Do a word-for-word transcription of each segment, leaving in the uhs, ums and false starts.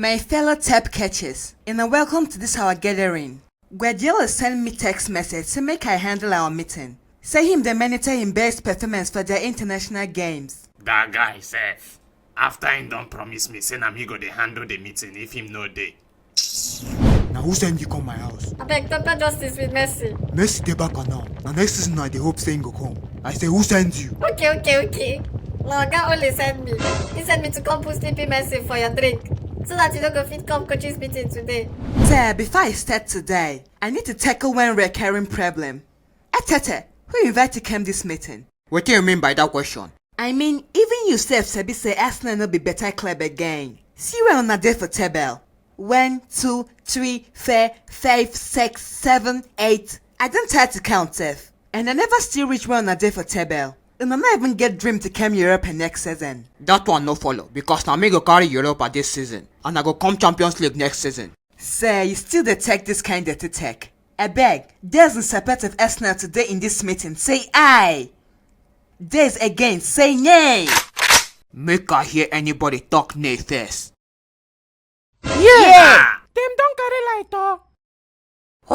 My fellow tep catchers, and welcome to this our gathering. Guardiola send me text message say make I handle our meeting. Say him dey monitor him best performance for their international games. That guy sef, after him don promise me say na me go dey handle the meeting if him no dey. Na who send you come my house? Abeg, pepper justice with mercy. Mercy dey back now. Na next season I dey hope say him go come. I say who send you? Okay, okay, okay. Na oga only send me. He send me to come put sleeping medicine for your drink so that you no go fit come coaches meeting today. Sir, before I start today, I need to tackle one recurring problem. Etete, who invite you come this meeting? Wetin you mean by that question? I mean, even you sef sabi say Arsenal no be better club again. See where una dey for table. One, two, three, four, five, six, seven, eight. I don try to count sef. And I never still reach where una dey for table. Una no even get dream to come Europa next season. That one no follow because na me go carry Europa this season and I go come Champions League next season. Sir, you still dey take this kind dirty tech? Abeg, those in support of Arsenal today in this meeting, say aye. Those again, say nay. Make I hear anybody talk nay first. Yeah! Dem don carry light o.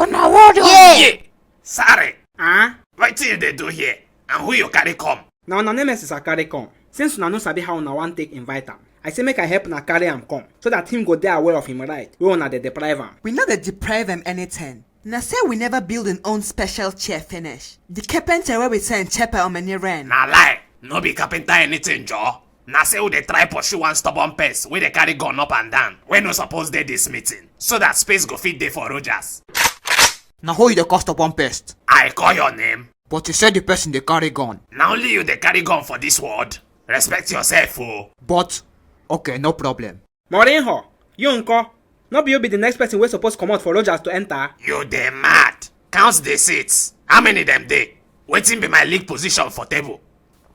Una hold on. Yeah! Sorry. Huh? Wetin you dey do here? And who you carry come? Na una nemesis I carry come. Since una no sabi how una wan take invite am, I say make I help una carry am come so that him go dey aware of him right wey una dey deprive am. We no dey deprive am anything. Na say we never build him own special chair finish. The carpenter wey we send chepe omeni rent. Na lie, no be carpenter anything, Joe. Na say we dey try pursue one stubborn pest wey dey carry gun up and down, wey no suppose dey this meeting, so that space go fit dey for Rogers. Na who you dey call stubborn pest? I call your name. But you said the person dey carry gun. Na only you dey carry gun for this world. Respect yourself o. But, okay, no problem. Mourinho, you nko? No be you be the next person wey suppose comot for Rogers to enter? You dey mad. Count the seats. How many dem dey? Wetin be my league position for table?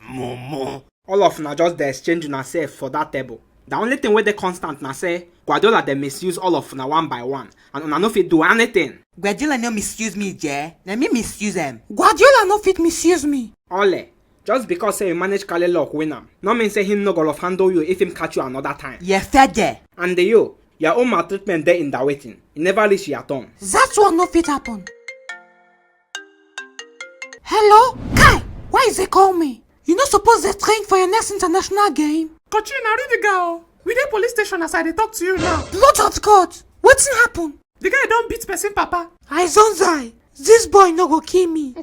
Mumu. All of una just dey exchange una sef for that table. The only thing wey dey constant na say Guardiola dey misuse all of una one by one and una no fit do anything. Guardiola no misuse me, Jay. Na me misuse am. Guardiola no fit misuse me. Ole, just because say you manage carry luck win am, no mean say him no go love handle you if him catch you another time. Yeah, fair there. And you, your own maltreatment dey in the waiting. E never reach your turn. That one no fit happen. Hello? Kai, why is they call me? You no suppose dey train for your next international game. Kochi, na Rudiger o. We dey police station as I dey talk to you now. Blood of God, wetin happen? The guy don beat person papa. I zonzai, this boy no go kill me.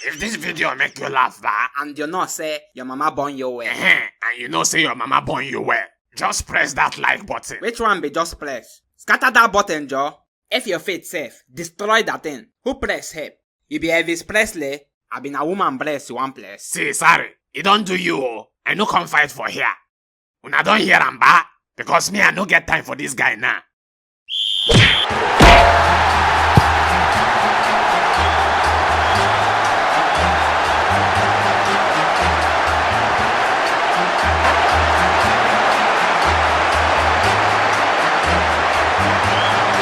If this video make you laugh, ba, and you know say your mama born you well. Ehen, and you know say your mama born you well, just press that like button. Which one be just press? Scatter that button, Joe. If your faith safe, destroy that thing. Who press help? You be Elvis Presley? I been a woman bless you one place. See, sorry, e don do you o. I no come fight for here. Una don hear am, ba? Because me, I no get time for this guy now.